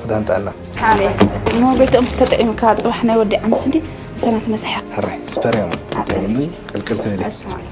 ዛንጣ ኣላ። ሓሜ፣ እሞ ቤትኦም ተጠቂምካ ጽባሕ ናይ ወዲ ዓመስ እንዲ ምሳና ተመሳሕያ። ሕራይ፣ ስፐር እዮም። ተጠቂምኒ ቅልቅል ክብል እዩ። እሺ፣ ማይ።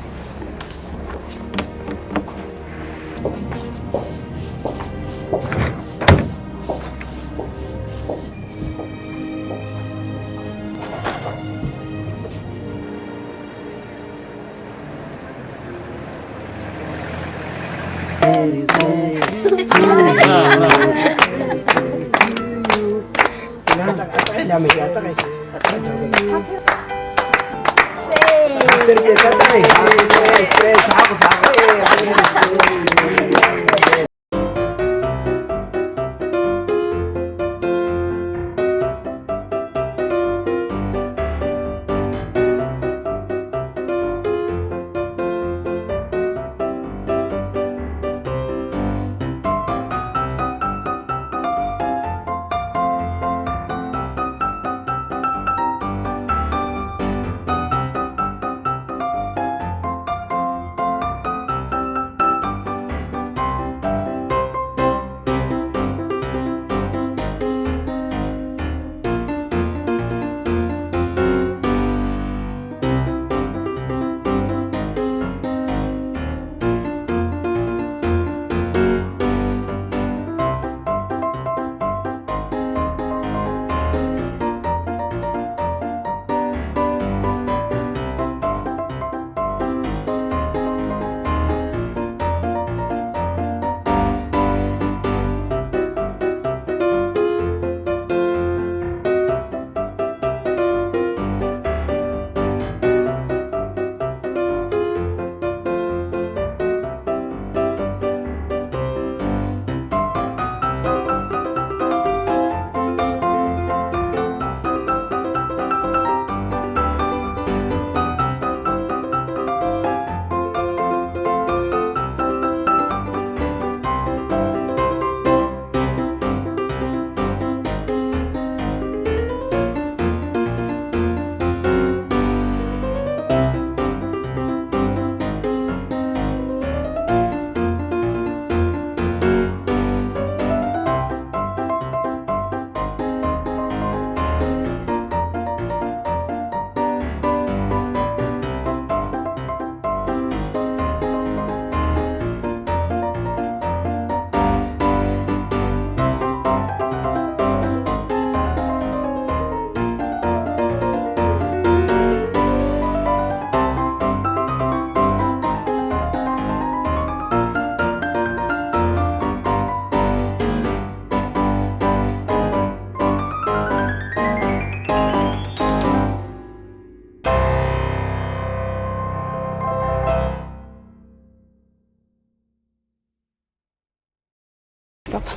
ባባ፣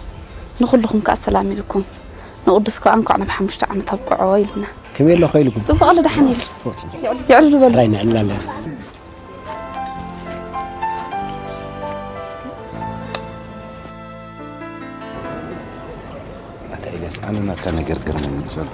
ንኹልኹም ከኣ ሰላም ኢልኩም። ንቅዱስ ከኣ እንኳዕ ናብ ሓሙሽተ ዓመት ኣብቅዖ ኢልና። ከመይ ኣለኹ ኢልኩም? ጽቡቕ ኣሎ፣ ደሓን ኢሉ። ጽቡቕ፣ ጽቡቕ። የዕልሉ በሉ። ጥራይ ንዕልል ኣለና። ኣታ ኢልያስ፣ ኣነ ናትካ ነገር ገርመኒ ዘሎ።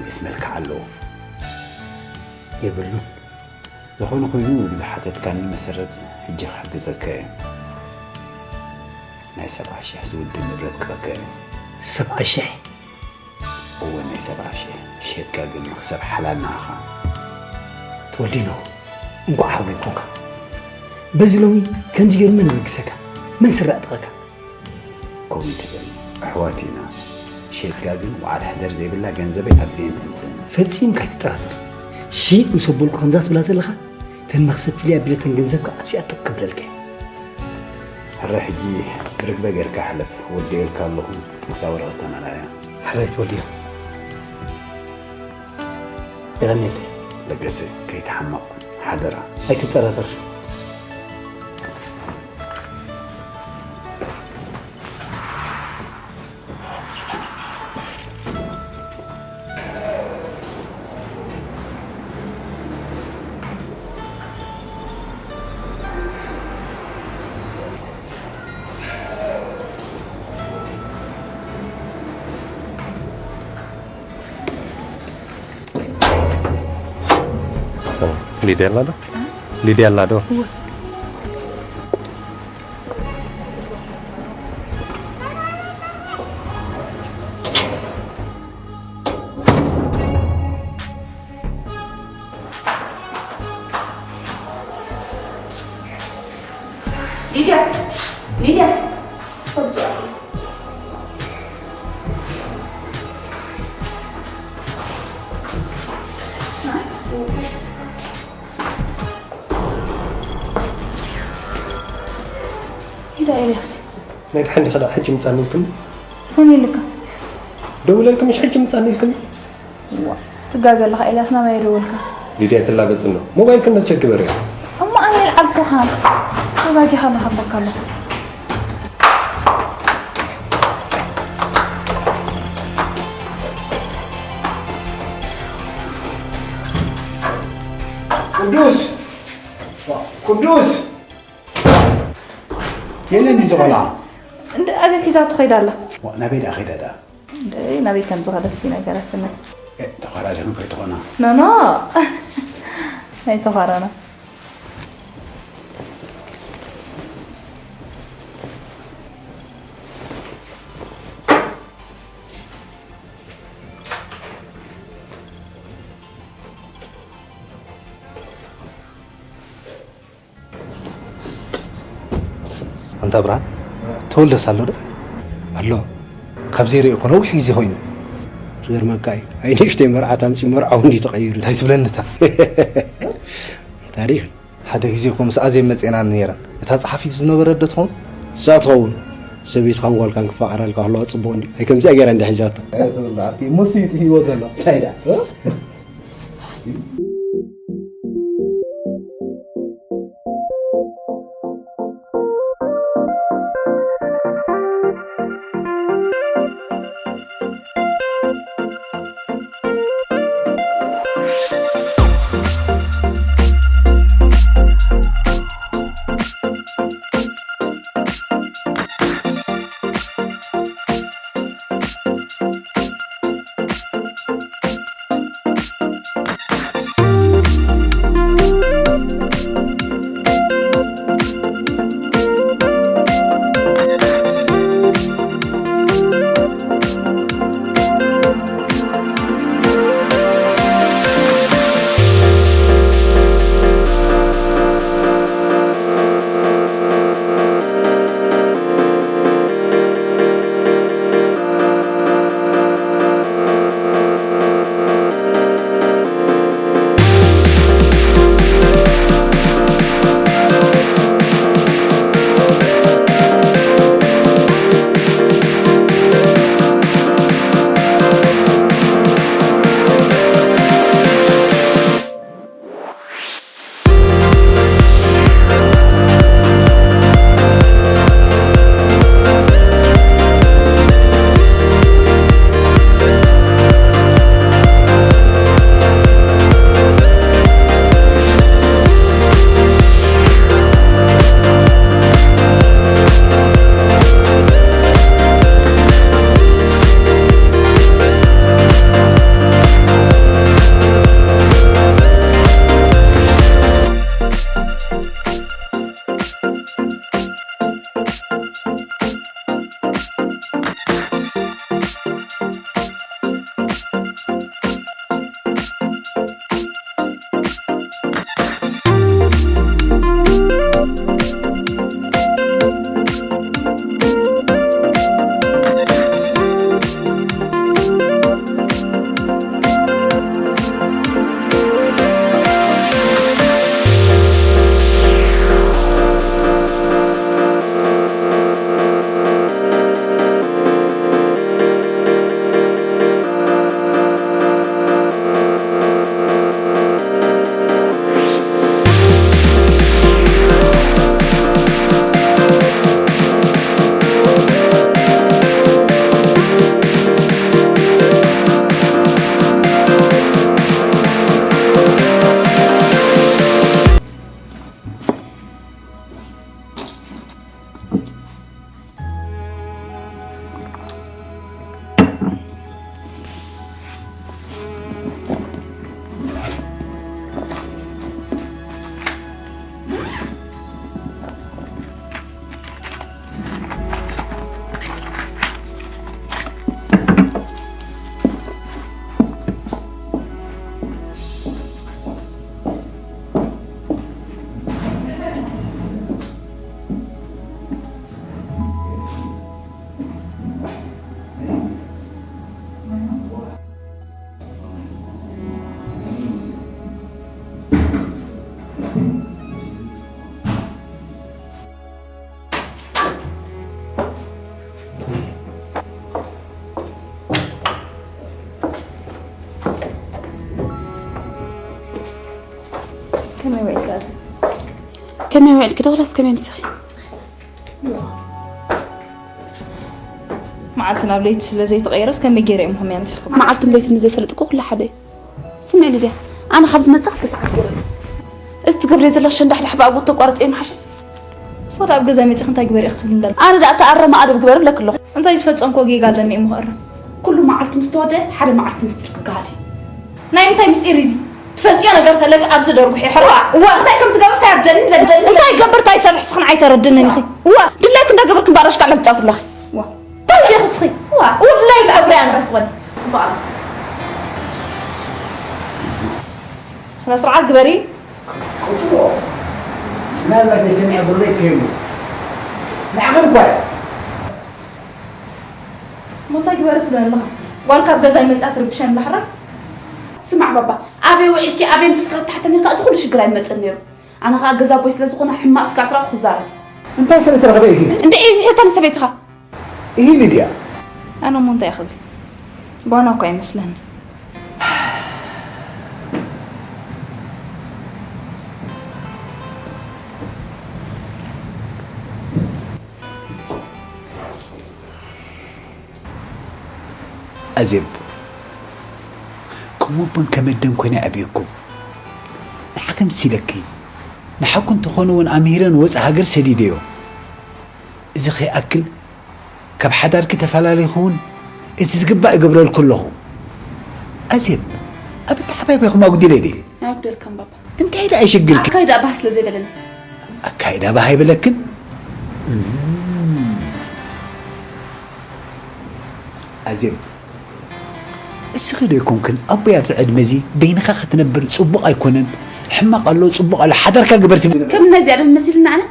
ይስመልካ ኣለዎ። የብሉን። ዝኾነ ኮይኑ ብዝሓተትካኒ መሰረት ሕጂ ክሕግዘካ እየ። ናይ ሰብዓ ሽሕ ዝውድእ ንብረት ክበካ እየ። ሰብዓ ሽሕ? እወ፣ ናይ ሰብዓ ሽሕ። ሸትካ ግን መኽሰብ ሓላል ንዓኻ። ተወልዲኖ፣ እንኳዕ ሓጎይ ኮንካ። በዚ ሎሚ ከምዚ ገይሩ መን ይልግሰካ? መን ስረ ኣጥቐካ? ከምኡ ትብል፣ ኣሕዋት ኢና። ሸትካ ግን ዋዕል ሕደር ዘይብላ ገንዘበይ ኣብዚኤን ትምጽእኒ። ፈጺምካ ኣይትጠራጠር። ሽይጥ ምስ ኣበልኩ ከምዛ ትብላ ዘለኻ፣ ተን መኽሰብ ፍልይ ኣቢለ ተን ገንዘብካ ኣብዚኣ ጥቕ ክብለልካ እየ። ሕራይ ሕጂ ርግበ ጌርካ ሕለፍ፣ ወዲኤልካ ኣለኹ። እዛ ወረቐት ተመልኣ እያ። ሕራይ ተወልዮ። የቐንየለይ። ለገሰ፣ ከይትሓመቕ ሓደራ። ኣይትጠራጠር። ሰላም፣ ሊድያ ኣላ ዶ? ሊድያ ኣላ ዶ? እወ። ሊድያ፣ ሊድያ። ኢዳ ኤልያስ። ናይ ደሓን ዲኻ ደኣ ሕጂ ምጻኒ ኢልክኒ? መን ኢልካ? ደዊለልኪ ምሽ ሕጂ ምጻኒ ኢልክኒ? ዋ፣ ትጋገ ኣለኻ ኤልያስ፣ ናበይ ደወልካ? ሊድያ ትላገጽ ኣሎ። ሞባይልክን መቸ ግበርዮ። እሞ ኣነ ይልዓልኩኻን። ተጋጊኻ ኣለኻ እባካ ኣለኹ። ቅዱስ! ቅዱስ! የለን ድዩ ቆልዓ? እንደ ኣዜ ሒዛቶ ከይዳ ኣላ። ዋ፣ ናበይ ደኣ ከይዳ ደኣ? እንደ ናበይ ከም ዝኸደስ ይነገራትኒ። እ፣ ተዃራዘኑ ከይትኾና። ኖ፣ ኖ። ኣይተዃራና። ኣንታ ብርሃን፣ ተወልደስ ኣሎ ዶ? ኣሎ። ካብ ዘይርእዮ እኮ ነዊሕ ግዜ ኮይኑ። ዝገርመካ እዩ። ኣይ ንእሽተይ መርዓት ኣምጺኡ መርዓዊ እንዲ ተቐይሩ። እንታይ ትብለኒ እታ? ታሪኽ። ሓደ ግዜ እኮ ምስ ኣዜብ መጼና ነይረን። እታ ጸሓፊት ዝነበረት ዶ ትኸውን? እሳ ትኸውን። ሰበይትኻን ጓልካን ክፋቐራልካ ከለዋ ጽቡቕ እንዲ። ኣይ ከምዚኣ ገይራ እንዲ ሒዛቶ። ኣይ ትብላ፣ ኣቲ ሙሲ ትህይዎ ዘሎ። እንታይ ደኣ? እ? ከመይ ውዒልኪ ዶ? ወላስ ከመይ ምስኺ? መዓልቲ ናብ ለይቲ ስለ ዘይተቐየረስ ከመይ ገይረ እየ ምኾም ኣምሲኹ? መዓልትን ለይትን ዘይፈልጥ እኮ ኩሉ ሓደ እዩ። ስምዒ ሊድያ፣ ኣነ ካብ ዝመጽእ ክሳዕ ክገብር። እዚ ትገብርዮ ዘለኺ ሸንዳሕዳሕ ብኣግኡ ተቋርጽ እዩ ምሓሸ። ሶዳ ኣብ ገዛይ መጺኺ እንታይ ግበሪ ክትብሊ እንዳለ? ኣነ ደኣ ተኣረመ ኣደብ ግበር እብለኪ ኣለኹ። እንታይ ዝፈጸምክዎ ጌጋ ኣለኒ እሞ ክእርም? ኩሉ መዓልቲ ምስ ተወደአ ሓደ መዓልቲ ምስጢር ክገሃድ እዩ። ናይ ምንታይ ምስጢር እዩ እዚ? ትፈልጥዮ ነገር ተለኪ ኣብዚ ደርጉሒ ሕራ። እዋ እንታይ ከም ትገብር ሳይርደኒ በደኒ እንታይ ገብር እንታይ ሰርሕ ስኽን ኣይተረድንን ኢኺ። እዋ ድላይክ እንዳገበርክ እምበኣር ኣሽካዕ ለምጫወት ኣለኺ። እዋ እንታይ ኢኺ ስኺ? እዋ እዋ ድላይ ብኣጉሪ ኣንበስ ወዲ። ጽቡቕ ኣንበስ። ስነ ስርዓት ግበሪ። ቅጽሎ ምናልባት ዘይሰሚዐ ጎረቤት ከይህሉ ንዓኺ እኳ እያ። እሞ እንታይ ግበሪ ትብለኒ ኣለኻ? ጓል ካብ ገዛይ መጺኣ ትርብሸኒ ላሕራ። ስማዕ ባባ፣ ኣበይ ውዒልኪ ኣበይ ምስልኪ ክትሓተኒ ኢልካ እዚ ኩሉ ሽግር ኣይመጽእን ነይሩ። ኣነ ኸኣ ገዛ ኣቦይ ስለ ዝኾነ ሕማቕ ስጋዕ ትረኽቡ ክዛረብ። እንታይ ስለ ትረኽበ ኢኺ? እንድዒ እታ ንሰበይትኻ። ኢሂ ሊድያ። ኣነ እሞ እንታይ ክብል ጓና እኳ ኣይመስለኒ። ኣዜብ፣ ከም ወቦን ከም ኣደን ኮይነ ኣዕብየኩም። ንዓኺ ምስ ኢለኪ፣ ንሓኩ እንተኾነ እውን ኣምሂረ ንወጻኢ ሃገር ሰዲደዮ። እዚ ከይኣክል፣ ካብ ሓዳርኪ ተፈላሊኹ እውን እቲ ዝግባእ እገብረልኪ ኣለኹ። ኣዜብ፣ ኣብ ኣተሓባቢኹም ኣጉዲለ ድየ? ኣየጉደልካን ባባ። እንታይ ደኣ ይሽግርኪ? ኣካይዳ ባህ ስለ ዘይበለኒ። ኣካይዳ ባህ ኣይበለክን? እም። ኣዜብ፣ እስኺ ዶ ኣይኮንክን ኣቦይ ኣብዚ ዕድመ እዚ በይንኻ ክትነብር ጽቡቕ ኣይኮነን፣ ሕማቕ ኣሎ፣ ጽቡቕ ኣሎ፣ ሓዳርካ ግበር ትብሊ? ከም ናይዚኣ ዶ መሲልና ኣነ?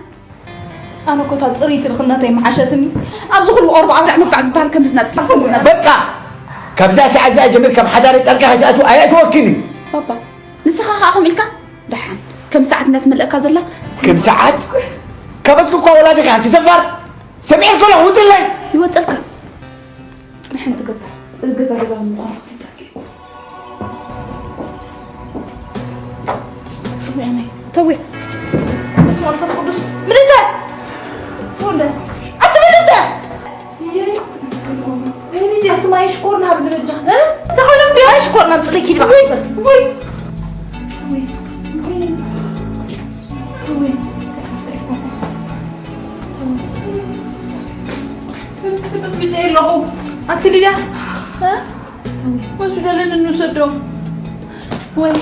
ኣነ እኮ እታ ጽርይቲ ድኽነተይ ምሓሸትኒ። ኣብዚ ኩሉ ቆርባዕ ኣውዳዕ ምብቃዕ ዝበሃል ከምዚ ናትኪ ከምዚ ናትኪ። በቃ! ካብዛ ሰዓት እዚኣ ጀሚርካ ኣብ ሓዳረይ ጣልቃ ከይትኣትዊ ኣየእትወክን እዩ። ባባ፣ ንስኻ ኸኣ ከምኡ ኢልካ ደሓን ከም ሰዓት እንዳትመልእካ ዘላ ክም ሰዓት ካባስኪ እኳ ወላዲኺ ሓንቲ ደፋር ሰሚዐልኪ ኣለኹ ውፅለይ ይወፀልካ ፅንሐን ትገብር እዚ ገዛ ገዛ ምዃኑ ተዊ በስመ መንፈስ ቅዱስ ምልተ ተወልደ ኣቲ ምልተ ኣቲ ማይ ሽኮር ናብ ልበጃ ተኾነ ማይ ሽኮር ናብ ጥሪ ኪድ ባሕፈት ወይ ወይ ወይ ኣቲ ሊድያ ወስደለን እንውሰዶም ወይ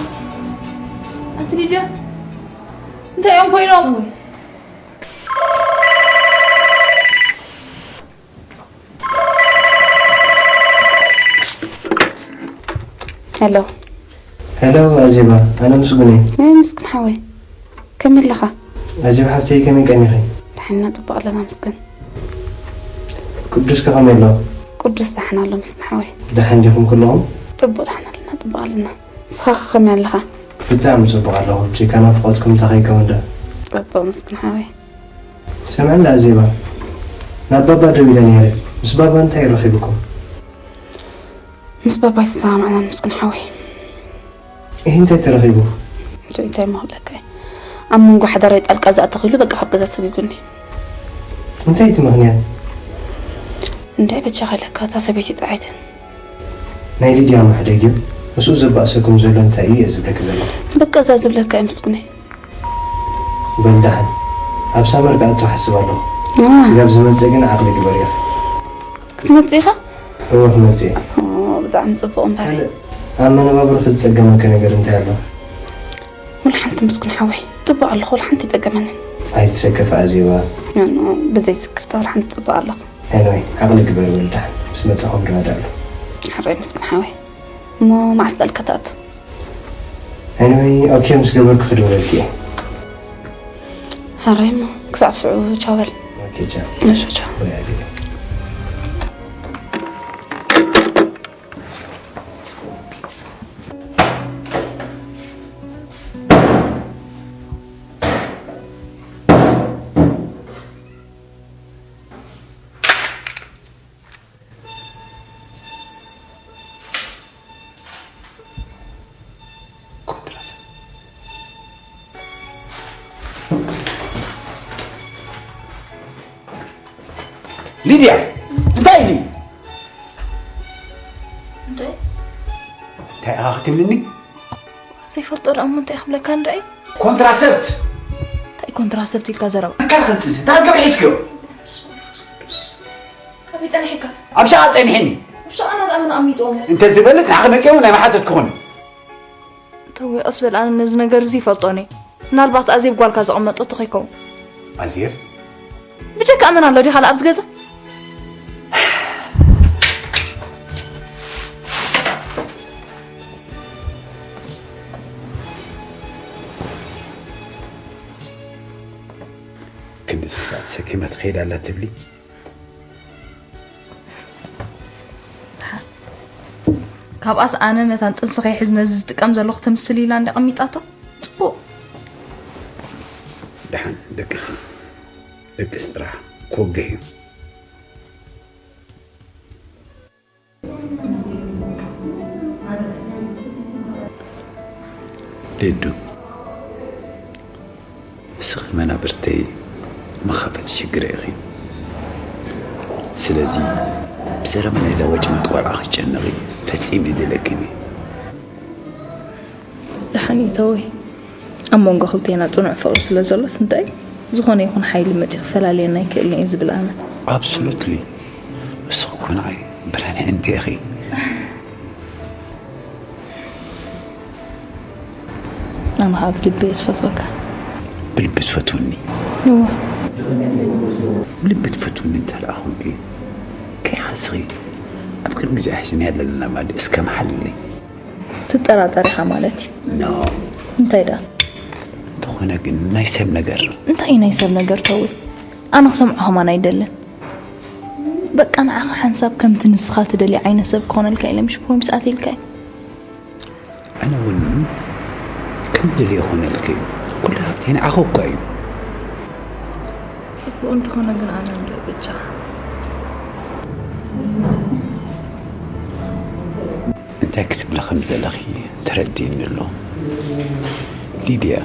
ኣቲ ሊድያ እንታይ እዮም ኮይኖም ሄሎ ሄሎ ኣዜባ፣ ኣነ ምስጉን እየ። ናይ ምስግን ሓወይ፣ ከመይ ኣለኻ? ኣዜባ ሓብተይ ከመይ ቀኒኺ? ደሓንና ጽቡቕ ኣለና ምስገን። ቅዱስ ከ ከመይ ኣሎ? ቅዱስ ደሓን ኣሎ ምስግን ሓወይ። ደሓን ዲኹም ኩልኹም? ጽቡቕ ደሓን ኣለና ጽቡቕ ኣለና። ንስኻ ከ ከመይ ኣለኻ? ብጣዕሚ ጽቡቕ ኣለኹ። ብዘይካ ናፍቖትኩም እንታይ ከይከውን ዶ? ጽቡቕ ምስግን ሓወይ። ስምዕኒ ኣዜባ፣ ናብ ባባ ደዊለ ነይረ። ምስ ባባ እንታይ እዩ ረኺብኩም? ምስ ባባ ኣይተሰማማዕናን ምስጉን ሓወይ። እሂ እንታይ ተረኺቡ? እንታይ እሞ ክብለካ እየ። ኣብ መንጎ ሓዳረይ ጣልቃ ዝኣተኹ ኢሉ በቃ ካብ ገዛ ሰጒጉኒ። እንታይ እቲ ምኽንያት? እንድዒ በጃኻ ኢለካ እታ ሰበይቲ ጥዓይትን። ናይ ሊድያ ማሕደግ እዩ። ምስኡ ዘባእሰኩም ዘሎ እንታይ እዩ እየ ዝብለኪ ዘለኹ። በቃ እዛ ዝብለካ እየ ምስጉነይ። በል ደሓን ኣብ ሳመር ክኣቱ እሓስብ ኣለኹ። ስጋብ ዝመጽእ ግን ዓቕሊ ግበርዮ። ክትመጽእ ኢኻ? እወ ክመጽእ እየ። ብጣዕሚ ጽቡቕ እምበር። ካልእ ኣብ መነባብሮኺ ዝጸገመኪ ነገር እንታይ ኣሎ? ወላ ሓንቲ ምስጉን ሓወይ ጽቡቕ ኣለኹ፣ ወላ ሓንቲ ኣይጸገመንን። ኣይትሰከፊ ኣዜባ። ኖኖ፣ ብዘይ ስክፍታ ወላ ሓንቲ ጽቡቕ ኣለኹ። Anyway፣ ዓቕሊ ግበሪ ወላ ደሓን ምስ መጻኹም ንረዳእሉ። ሕራይ ምስጉን ሓወይ። እሞ መዓስ ጣልካ ትኣቱ? Anyway okay ምስ ገበርኩ ክድውለልኪ እየ። ሕራይ እሞ ክሳብ ሽዑ ቻው በል። Okay ቻው። እሺ ቻው። ወይ ኣዜብ። ሊድያ፣ እንታይ እዚ? እንታይ? እንታይ ኢኻ ክትብልኒ? ዘይፈልጦ ደኣ እሞ እንታይ ክብለካ ንርኢ? ኮንትራሰፕት። እንታይ ኮንትራሰፕት ኢልካ ዘረባ? ኣካል ክንጥንሲ ተረከብ ሒዝክዮ። ኣበይ ጸኒሕካ? ኣብ ሸቓ ጸኒሕኒ። ሸቓና ደኣ ምን ኣሚጦም? እንተ ዝበልት ንዓኺ መጺኦም ናይ መሓተት ክኾን። ተወይ ቀስ በል ኣነ ነዚ ነገር እዚ ይፈልጦን እየ። ምናልባት ኣዜብ ጓልካ ዘቐመጠቶ ከይከውን። ኣዜብ? ብጀካ መን ኣሎ ድዩ ካልእ ኣብዚ ገዛ? ክንዲ ዝኽፋእ ተሰኪማ ትኸይድ ኣላ ትብሊ? ካብኣስ ኣነ መታን ጥንሲ ከይሕዝ ነዚ ዝጥቀም ዘለኹ ተምስል ኢላ እንዲ ቀሚጣቶ ጽቡቕ ደሓን ደቅሲ ደቅስ ጥራሕ ክወግሕ እዩ ሌዱ ንስኺ መናብርተይ መኻፈቲ ሽግረ ኢኺ። ስለዚ ብዘረባ ናይዛ ወጭመጥ ቆልዓ ክትጨነቒ ፈጺመ ኣይደልየክን እየ። ደሓን እዩ ተወይ። ኣብ መንጎ ክልቴና ጽኑዕ ፍቕሪ ስለ ዘሎስ እንታይ ዝኾነ ይኹን ሓይሊ መጺኡ ክፈላልየና ኣይክእልን እዩ ዝብል ኣነ። Absolutely። ንስኺ እኮ ንዓይ ብርሃን ኣዒንቲ ኢኺ። ኣነ ከዓ ብልቢ እየ ዝፈትወካ። ብልቢ ትፈትውኒ? እወ። ብልቢ ትፈትውኒ እንተ ደኣ ኾንኪ፣ ከይሓስኺ ኣብ ቅድሚ እግዚኣብሔር ስምያ ዘለና ማዲ እስከ መሓልለይ። ትጠራጠር ኢኻ ማለት እዩ? No። እንታይ ደኣ? እንተኾነ ግን ናይ ሰብ ነገር። እንታይ እዩ ናይ ሰብ ነገር ተዊ? ኣነ ክሰምዖ ኸማን ኣይደልን። በቃ ንዓኻ ሓንሳብ ከምቲ ንስኻ ትደልዮ ዓይነት ሰብ ክኾነልካ ኢለ ምሽ ፕሮሚስ ኣትየልካ እየ። ኣነ እውን ከም ትደልዮ ይኾነልኪ እዩ። ኩሉ ሃብተይ ንዓኺ እኳ እዩ። ጽቡቕ እንተኾነ ግን ኣነ እንድዒ በጃኻ። እንታይ ክትብሊ ከም ዘለኺ ተረዲእኒ ኣሎ ሊድያ።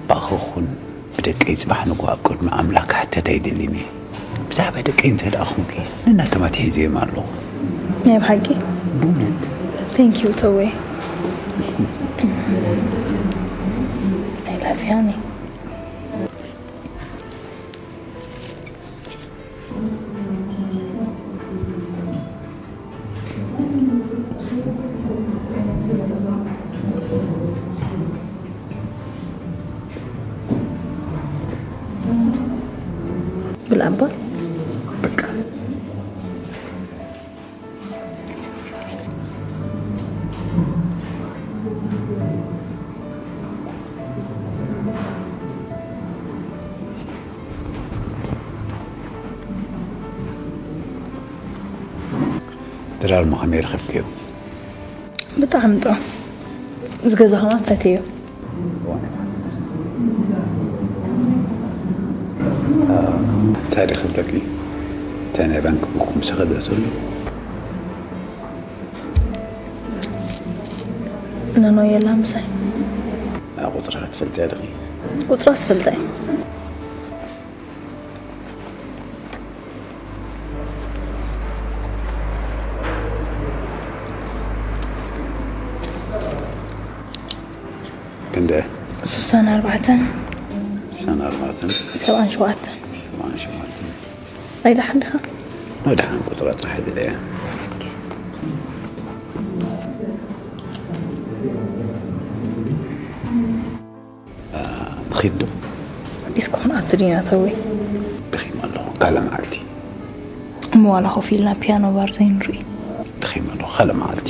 ብኣኺ ኹን ብደቀይ ጽባሕ ንግሆ ኣብ ቅድሚ ኣምላኽ ክሕተት ኣይደልን እየ። ብዛዕባ ደቀይ እንተ ደኣ ኹንኪ ነናቶም ኣትሒዘዮም ኣለኹ። ናይ ብሓቂ? ብእውነት። Thank you ተወይ። I love you honey። ብላባ በቃ ድራር ሞ ከመይ ረኸብክዮ? ብጣዕሚ ጥዑም። እዚ ገዛ ከማን ፈትየዮ። እንታይ ደ ክብለኪ? እንታይ ናይ ባንክ ቡክ ምሳኺ ዝእትሉ? ነኖ የላ ምሳይ። ቁፅራ ክትፈልጥያ ድኺ? ቁፅራ ዝፈልጣ እዩ። ክንደ ስሳን ኣርባዕተን ስሳን ኣርባዕተን ሰብዓን ሸውዓተን ሰብዓን ሸውዓተን ኣይደሓን ዲኻ ወደሓን ቁፅራ ጥራሕ ይደለያ ንኺድ ዶ? ዲስኮን ኣቲ ዲና ተወይ። ደኺመ ኣለኹ ካልእ መዓልቲ። እሞ ዋላ ኮፍ ኢልና ፒያኖ ባር ዘይንርኢ። ደኺመ ኣለኹ ካልእ መዓልቲ።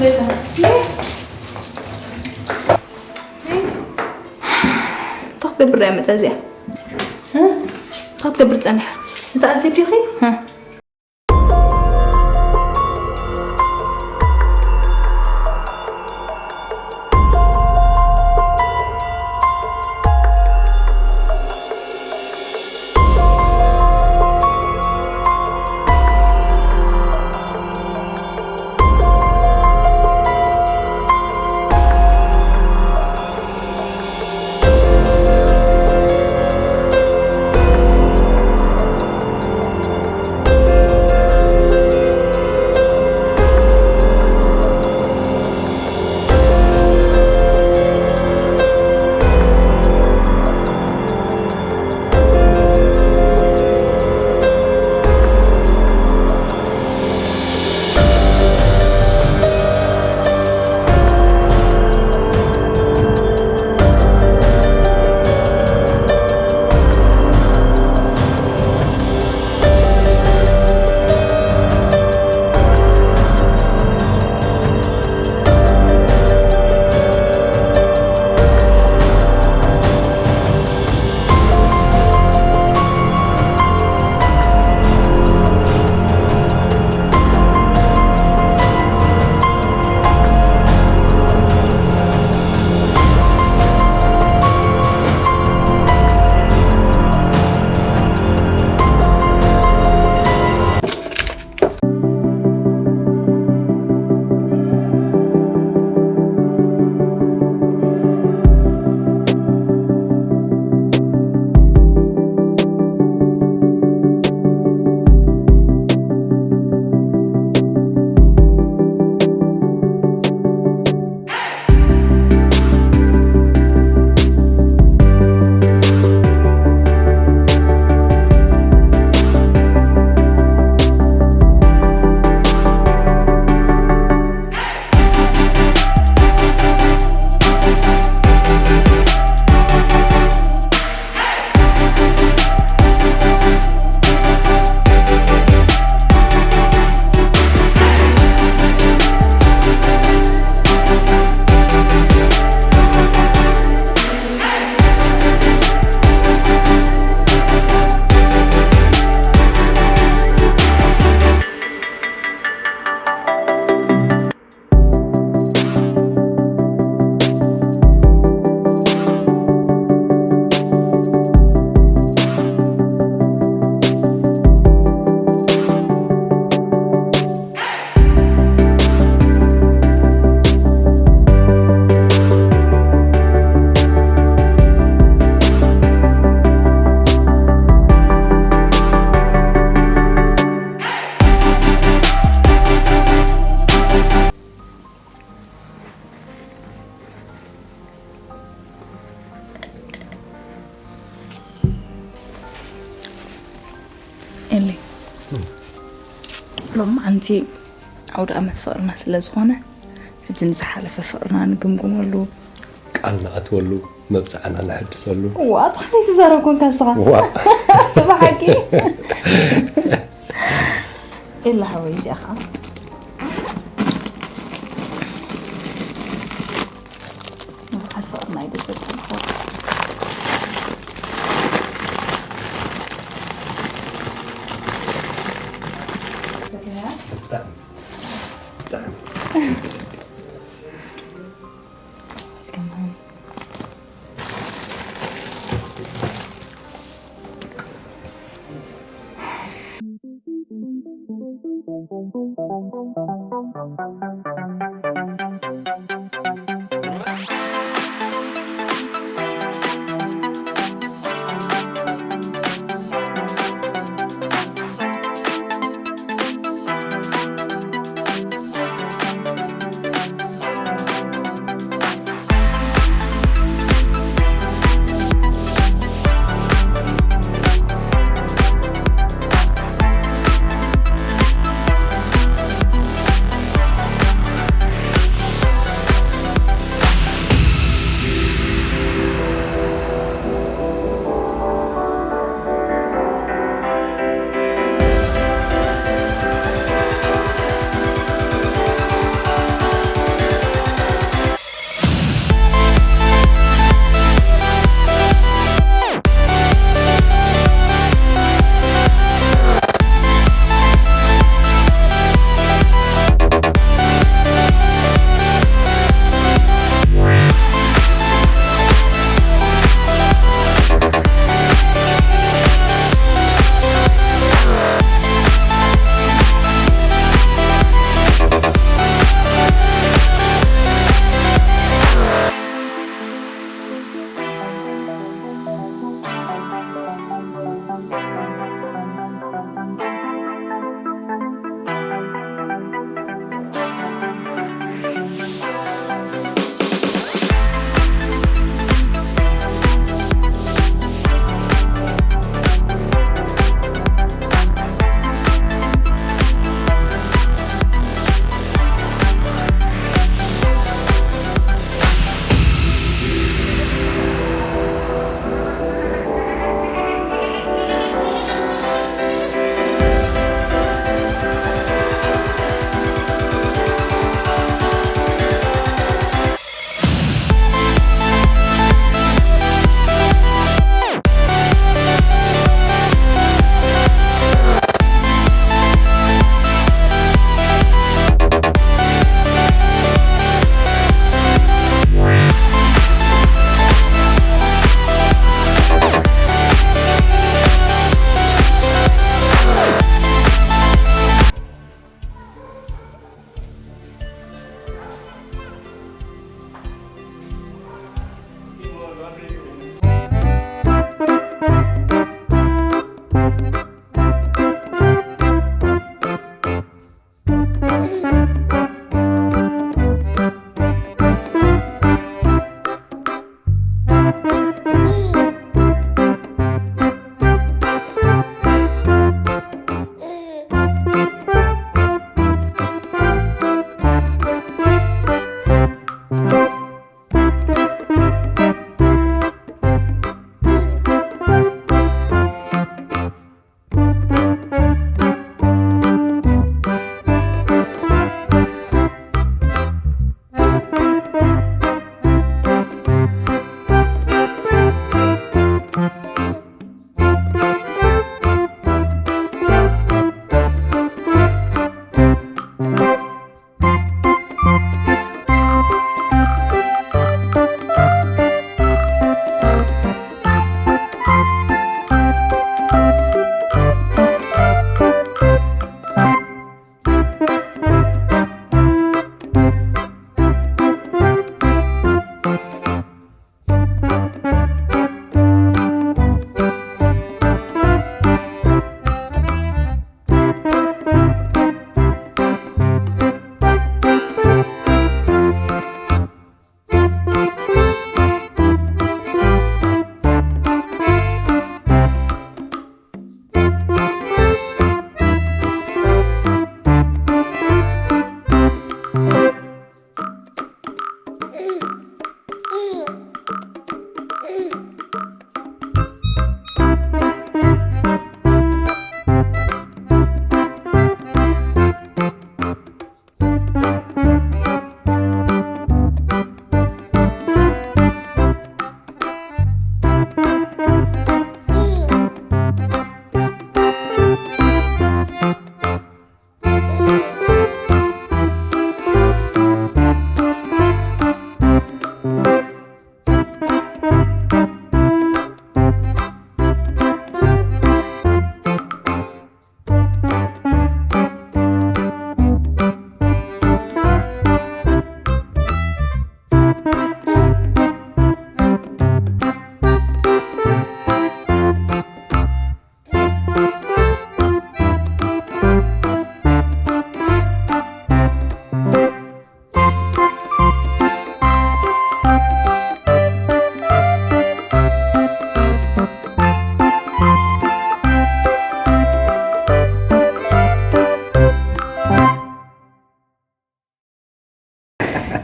እንታይ ክትገብር ድያ መጻ እዚኣ? እንታይ ክትገብር ጸኒሓ? እታ ኣዜብ ዲኺ? ኤሊ፣ ሎማዓንቲ ዓውደ ዓመት ፍቕርና ስለ ዝኾነ፣ ሕጂ ንዝሓለፈ ፍቕርና ንግምግመሉ፣ ቃል ንኣትወሉ፣ መብጽዓና ንሕድሰሉ። ዋ፣ ኣታ ክንደይ ትዛረብ ኮንካ ንስኻ። ዋ። ብሓቂ። ኤላ ሓወይ፣ እዚኣ ኸዓ። በዓል ፍቕርና እዩ ዘጠንክሮ። ብጣዕሚ፣ ብጣዕሚ።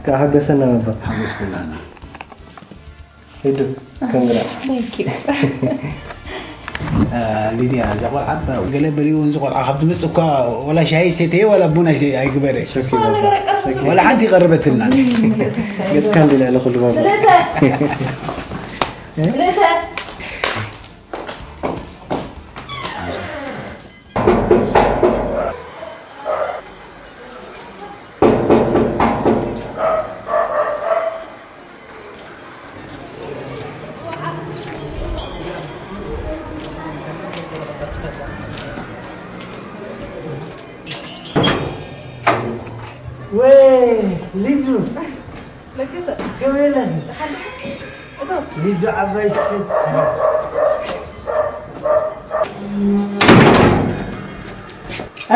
ተሓጎሰና ባባ። ሓጎስ ኩላና። ሪዱ፣ ኮንግራ። Thank you። ሊድያ፣ እዛ ቆልዓ ገለ በሊኡ፣ እዚ ቆልዓ ካብ ዝመጽእ እኳ ወላ ሻሂ ሰተየ ወላ ቡን ኣይሰ-፣ ኣይግበረ። It's okay ባባ። It's okay። ወላ ሓንቲ ይቐርበትልና። ገጽካ እንዲ ልዕሊ ኩሉ ባባ። ወይ ሊዱ። ለገሰ። ከመይ ኣለኺ? ደሓን ዲኻ? እቶ። ሊዱ ዓባይ ሰብ።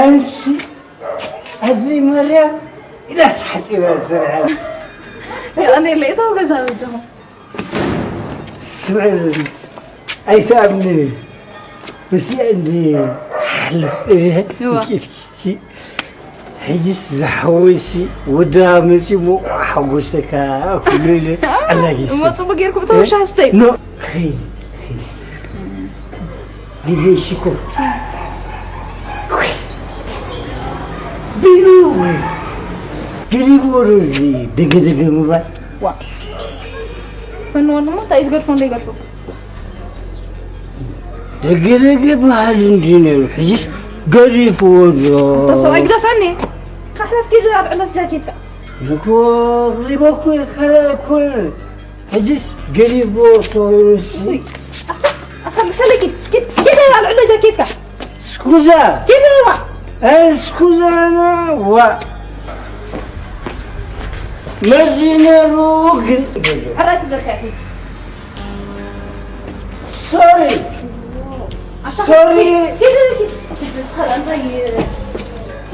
ኣንሲ፣ ኣዚ ማርያም ኢላስ ሓጺባ ዝሰርሐ። የቐኔለይ፣ እቶ ገዛ በጃኹም። ስምዒ፣ ኣይትኣምኒ። ምስኣ እንዲ ሓልፍ ጽኒሐ እዋ። ኪ-፣ ኪ-፣ ሕጂስ ዝሓወይሲ ወዳ መጺኡ እሞ ሓጎሰካ ኩሉ ኢለ ኣላጊሰ። እሞ ጽቡቅ ጌርኩም እቶም እ? ሻሂ ስተዩ። ኖ፣ ኸይ፣ ኸይ። ቢቢ ሽኮር። ቢቢ፣ ገዲብዎ ዶ እዚ ደገደገ ምባል? ዋ። ፈንዎ ድማ እንታይ እዩ ዝገድፎ እንዶ ይገድፎ? ደገደገ በሃል እንዲ ነይሩ፣ ሕጂስ ገዲፍዎ ዶ? ኣንታ ሰብኣይ ግደፈኒ። ካሕለፍ ኪድ ኣብ ዕለት ጃኬትካ። እኮ ክሪበኩ ይከራ እኮ። ሕጂስ ገዲፍዎ ተወይኑሲ። ውይ፣ ኣታ፣ ኣታ ምሰለይ ኪድ፣ ኪድ፣ ኪድ ኣብ ዕለት ጃኬትካ። ስኩዛ። ኪድ ዋ። ስኩዛና ዋ። መዚ ነሩ ግን። ሓራይ ክብለካ ይኹን። ሶሪ። ኣታ ሶሪ። ኪድ፣ ኪድ፣ ኪድ፣ ኪድ፣ ሰላምታ ይ-፣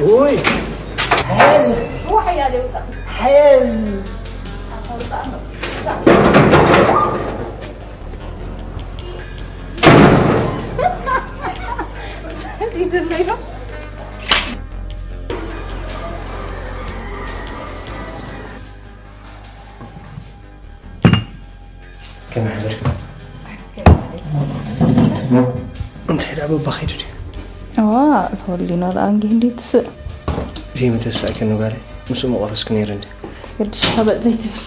ውይ። እዋ ሓያለ ይውጻእ። ሓያል። ኣታ ውጻእ ኣሎ። ውጻእ። ይድለይ ዶ? ከመይ ሓደርኪ? እንታይ ደኣ በባ ከይዱ ድዩ? እዋ፣ ተወሊኖ ደኣ እንጊ እንዲ ትስእ። ዘይመተሳእከኒ ጓለይ፣ ምስኡ ምቆረስኩ ነይረ እንዲ። ግድሽ ሓበጥ ዘይትብል።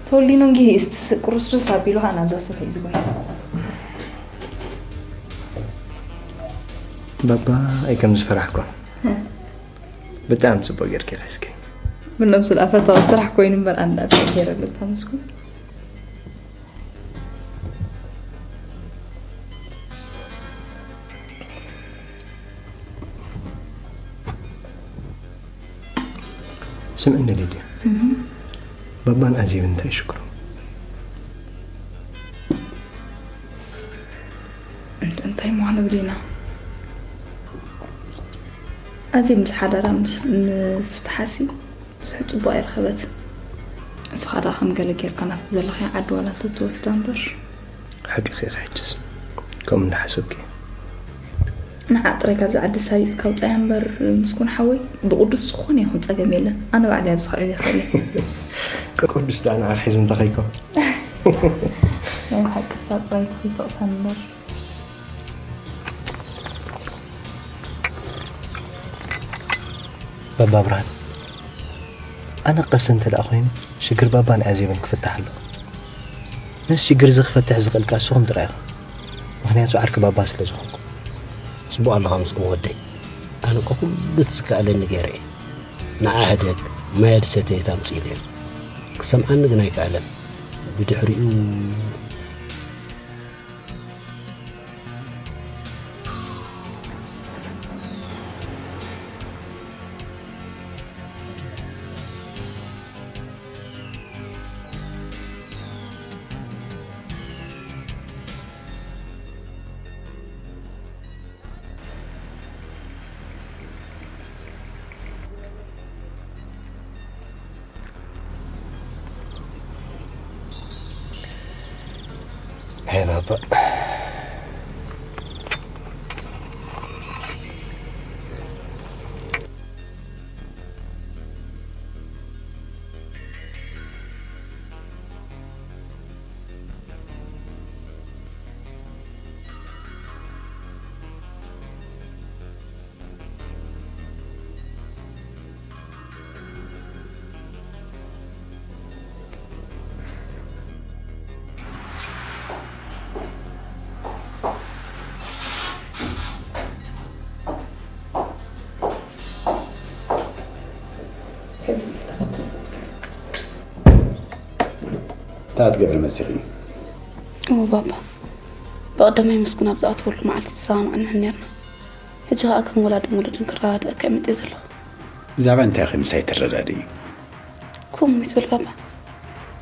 ተወሊኖ እንጊ እስትስእ ቁርስርስ ኣቢሉ ኸኣ ናብዛ ስርሑ እዩ ዝጎይ። በባ ኣይ ከም ዝፈራሕኩ። ብጣዕሚ ጽቡቕ ጌርኪ ሒዝኪ። ብነብሱ ደኣ ፈታዊ ስራሕ ኮይኑ እምበር ኣንዳ እንታይ ገይረሉ እታ ምስኩን። ስምዕኒ ሊድያ፣ ባባን ኣዜብን እንታይ ሽግሮም? እንተ እንታይ እሞ ክንብል ኢና? ኣዜብ ምስ ሓዳራ ምስ ምፍትሓሲ ብዙሕ ጽቡቕ ኣይረኸበትን። ንስኻ ደኣ ከም ገለ ጌርካ ናብቲ ዘለኻዮ ዓዲ ዋላ እንተትወስዳ እምበር። ሓቅኺ ኢኺ ሕጅስ። ከምኡ እንዳሓሰብኪ። ንዓ ጥራይ ካብዚ ዓዲ ሳቢብካ ውጻያ እምበር ምስኩን ሓወይ ብቕዱስ ዝኾነ ይኹን ጸገም የለን። ኣነ ባዕለይ ኣብዚ ከዕዮ ይኽእል እየ። ቅዱስ ደኣ ንዓኺ ሒዙ እንተኸይኮ። ናይ ብሓቂ እሳ ጥራይ ትኽእል ትቕሰን እምበር። ባባ ብርሃን፣ ኣነ ክቐስን እንተ ደኣ ኮይኑ፣ ሽግር ባባን ኣዜብን ክፍታሕ ኣለዎ። ነዚ ሽግር እዚ ክፈትሕ ዝኽእል ከኣ ንስኹም ጥራይ ኢኹም። ምኽንያቱ ዓርኪ ባባ ስለ ዝኾንኩም። ጽቡቕ ኣለኻ ምስጉን ወደይ። ኣነ እኮ ኩሉ እቲ ዝከኣለኒ ገይረ እየ። ንዓ ህደግ፣ ማይ ድሰተየት ኣምጽኢለዮ። ክሰምዓኒ ግን ኣይከኣለን። ብድሕሪኡ ኣይ ባባ። እንታይ ክትገብሪ መጺኺ? እዎ ባባ፣ ብቐደማይ ምስጉን ኣብ ዝኣተወሉ መዓልቲ ተሰማማዕና ኔርና። ሕጂ ኸኣ ከም ወላድን ወለድን ክረዳድኣካ እየ መጺአ ዘለኹ። ብዛዕባ እንታይ ኢኺ ምሳይ ትረዳድኢ? ከምኡ ይትበል ባባ።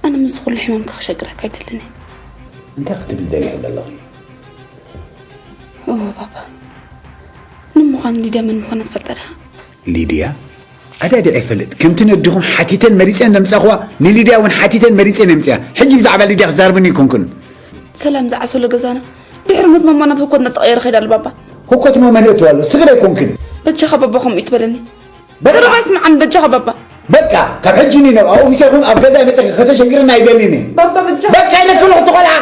ኣነ ምስዚ ኩሉ ሕማምካ ክሸግረካ ኣይደልን እየ። እንታይ ክትብሊ ደሊኺ ዘለኺ? እዎ ባባ። ንምዃኑ ሊድያ መን ምዃና ትፈልጣ ዲኻ? ሊድያ? ኣዳዲዐ ይፈልጥ። ከምቲ ነዲኹም ሓቲተን መሪጸን ዘምጻኹዋ፣ ንሊድያ እውን ሓቲተን መሪጸን የምጽያ። ሕጂ ብዛዕባ ሊድያ ክዛርብኒ ኣይኮንኩን። ሰላም ዝዓሰሎ ገዛና ድሕሪ ሞት ማማ ናብ ህኮት እናተቐየረ ከይዳ ኣሎ ባባ። ህኮት እሞ መን የእትዋ ኣሎ? እስኺ ዶ ኣይኮንክን? በጃኻ ባባ ከምኡ ይትበለኒ። በቃ። ቅርብ ኣይስምዓኒ በጃኻ ባባ። በቃ፣ ካብ ሕጂ ንነብኣ ኦፊሰር ኩን ኣብ ገዛይ መጺኺ ከተሸግርኒ ኣይደልን እየ። ባባ በጃኻ። በቃ ኢለኪ ኣለኹ እቲ ቆልዓ።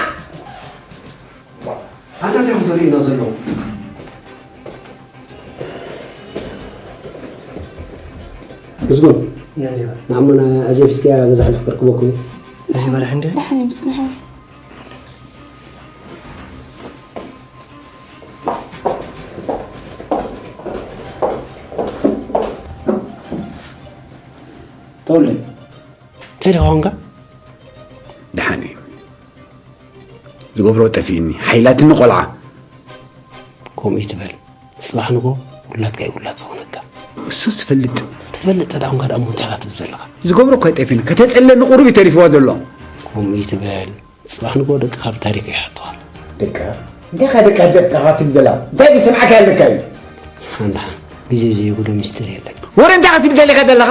ኣታ እንታይ እዮም ዘርእዩና ዘለዉ? ምስጉን። ያ ዜባ። ንዓሞ ና-፣ ኣዜብ እስኪ ገዛ ሕልፍ ክርክበኩም። ያ ዜባ፣ ደሓን ድያ? ደሓን እየ ምስጉን ሓወይ። ተወልደ፣ እንታይ ደኣ ኾንካ? ደሓን እዩ። ዝገብሮ ጠፊእኒ፣ ሓይላትኒ ቆልዓ። ከምኡ ይትበል። ጽባሕ ንጎ ውላድካ እዩ ውላድ ዝኾነካ። እሱስ እፈልጥ። ትፈልጥ ተደኣ ኾንካ ደኣ እሞ እንታይ ኢኻ ትብል ዘለኻ? ዝገብሮ እኳ ጠፊእኒ፣ ከተጸለኒ ቁሩብ እዩ ተሪፍዋ ዘሎ። ከምኡ ይትበል። ጽባሕ ንጎ ደቅኻ ብታሪኽ ይሓቱኻ። ደቅኻ? እንታይ ኢኻ ደቅኻ ደቅኻ ትብል ዘላ? እንታይ ዝሰምዓካ ኣለካ እዩ? ሓን ደሓን፣ ግዜ ዘይጉዶ ሚስጥር የለን። ወረ እንታይ ኢኻ ትብል ዘለኻ ዘለኻ?